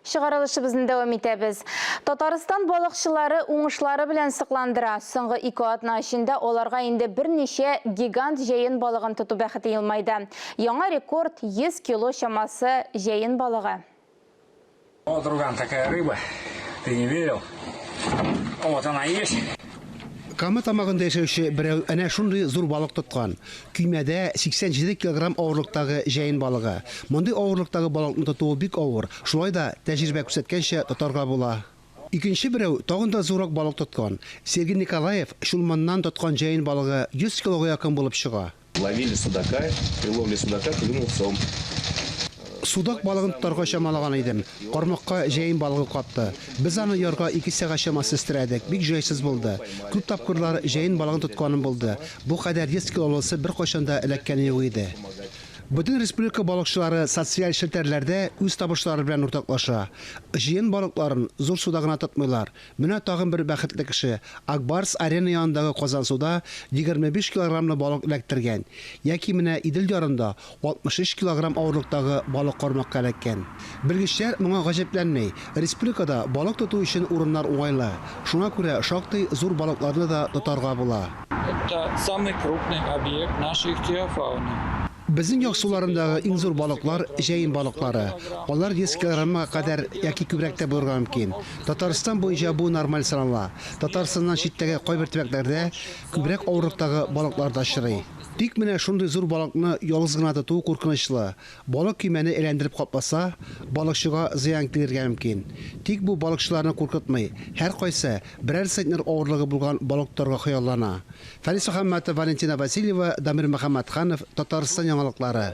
Чыгарылышыбызны дәвам итәбез. Татарстан балыкчылары уңышлары белән сокландыра. Соңгы ике атна эчендә аларга инде берничә гигант җәен балыгын тоту бәхете елмайды. Яңа рекорд, 100 кило чамасы җәен балыгы. Вот, друган, такая рыба. Ты не верил? Вот она есть. Кама Тамагында яшәүче берәү әнә шундый зур балык тоткан. Көймәдә 87 килограмм авырлыктагы җәен балыгы. Мондый авырлыктагы балыкны тотуы бик авыр, шулай да, тәҗрибә күрсәткәнчә, тотарга була. Икенче берәү тагын да зуррак балык тоткан. Сергей Николаев Чулманнан тоткан җәен балыгы 100 килога якын булып чыга. Ловили судака, при ловле судака клюнул сом. Судак балыгын тотарга чамалаган идем, кармакка җәен балыгы капты. Без аны ярга ике сәгать чамасы өстерәдек, бик җайсыз булды. Күп тапкырлар җәен балыгын тотканым булды, бу кадәр 100 килолысы беркайчан да эләккәне юк иде. Бөтен республика балыкчылары социаль челтәрләрдә үз табышлары белән уртаклаша. Җыен балыкларын зур суда гына тотмыйлар. Менә тагын бер бәхетле кеше, Ак Барс Арена янындагы Казансуда 25 килограммлы балык эләктергән. Яки менә Идел ярында 63 килограмм авырлыктагы балык кармакка эләккән. Белгечләр моңа гаҗәпләнми, республикада балык тоту өчен урыннар уңайлы, шуңа күрә шактый зур балыкларны да тотарга була. Это самый крупный объект нашей ихтиофауны. Безнең як суларындагы иң зур балыклар, җәен балыклары. Алар 100 килограммга кадәр яки күбрәк тә булырга мөмкин. Татарстан буенча бу нормаль санала. Татарстаннан читтәге кайбер төбәкләрдә күбрәк авырлыктагы балыклар да очрый. Тик менә шундый зур балыкны ялгыз гына тоту куркынычлы. Балык көймәне әйләндереп капласа, балыкчыга зыян килергә мөмкин. Тик бу балыкчыларны куркытмый, һәркайсы берәр центнер авырлыгы булган балык тотарга хыяллана. Фәнис Мөхәммәтов, Валентина Васильева, Дамир Мөхәммәтханов, Татарстан яңалыклары.